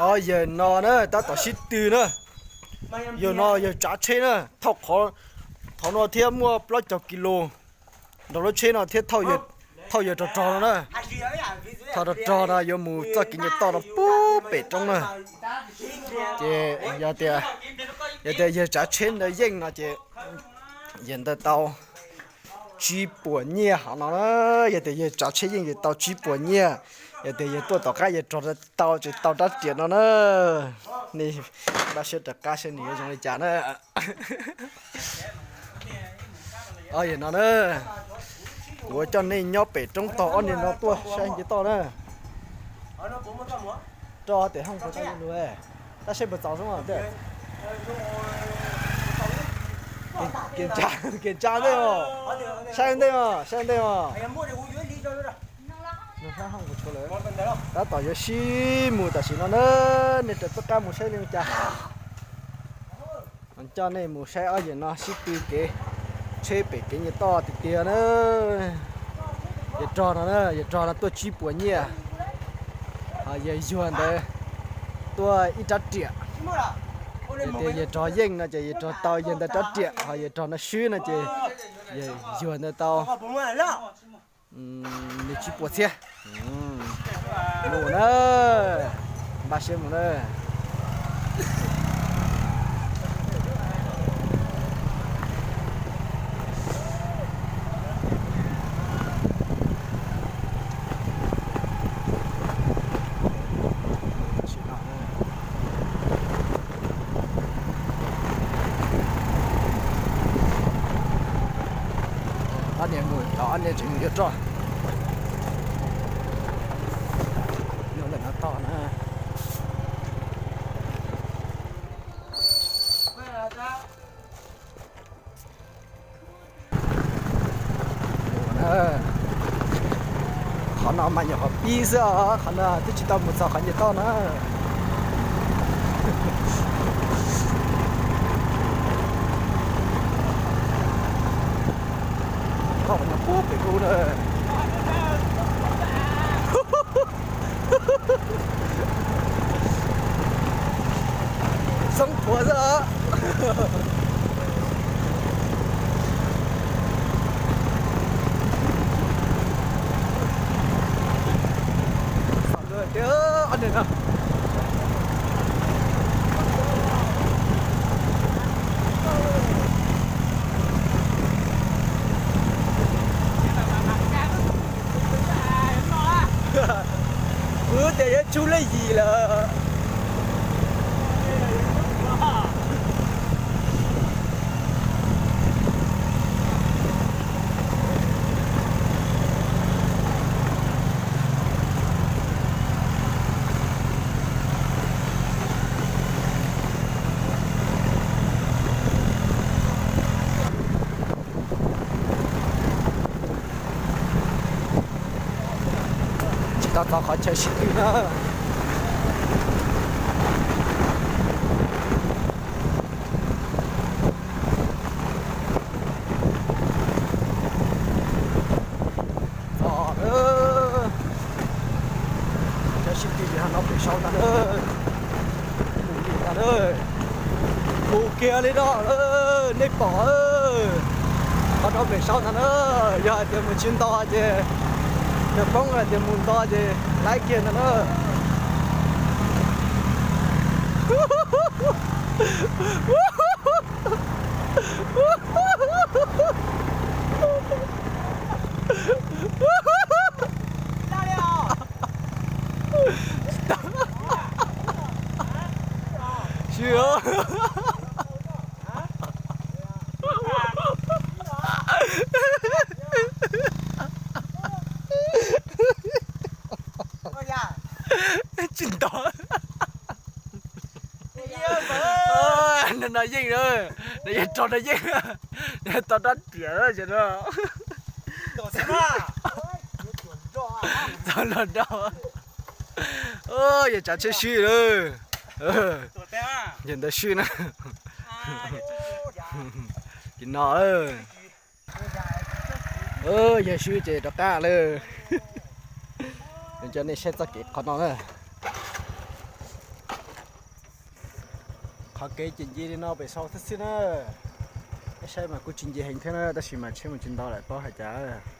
Ob yawg no na tab tom sib tw na. Yawg no yawg tsav tsheb na, thauj qhov, qhov no thiab muaj plaub caug kis lus nrog lub tsheb no thiab thauj yawg rog rog no na. Thauj rog rog no yuav mus txoj kev nce toj no puag pem roob na. Ces yog tias, yog tias yawg tsav tsheb ntawd yeej no ces yawg ntawd tau tsib puas nyiaj hov no na. Yog tias yawg tsav tsheb yeej ces tau tsib puas nyiaj. Yog tias yawg tuaj tom qab yawg rog tau ces tau rab riam no na. Nej npaj siab rov qab saib nws yuav zoo li cas na. Yog no na, kuv coj nej nyob pem roob tog ob niag no tuaj saib nce toj na. Roj tias hooj puas tau lug, tab saib puas txaus xwb. Kev tsa ntej os, saib ntej os, saib ntej os. Tab tom yuav sib mus tam sim no na, nej rov qab mus saib li cas. Coj nej mus saib ob yawg no sib tw kev tsheb pem kev nce toj tiag tiag na. Yawg rog no na, yawg rog no tuaj tsib puas nyiaj, ho yawg yuag ntawd tuaj ib rab riam. Yog tias yawg rog yeej no ces yawg rog tau yawg ntawd rab riam, ho yawg rog no swb no ces yawg yuag ntawd tau nws tsib puas txhiab. Mus na, npaj siab mus na. Ob niag mus tod ob niag tseem mus yuav roj. Nyob ntawm no tog na. Qhov no mas nyuam qhuav pib xwb os, qhov no twb tsis tau mus txog qhov nce toj na. Qhov no puag pem ub na. Xoob thuav xwb os. Wb tias yuav tshub lej yim lawm. Tsis tau txog qhov chaw sib tw na. Txog lawm, chaw sib tw no pem saud ntag na. Mus li ntag na. Mus kiag li no, nej pom qhov no pem saud ntag na. Yog hais tias mus tsis nto ces, yog poob hais tias mus nto ces laib kiag ntag na. Swb os. Tsis nto. No yeej na, no yeej, no tau rab riam ces no. Txog los nrog. Yawg tsav tsheb swb lawm. Yawg ntawd swb na. Tim no yawg swb ces rov qab lawm. Coj nej saib txoj kev qhov no na. Qhov kev ces nce li no pem sau thiab xwb na. Peb saib mas kuj tsis nce heev thiab na, tab sis mas tsheb mus tsis ntau lawm paub hais cas.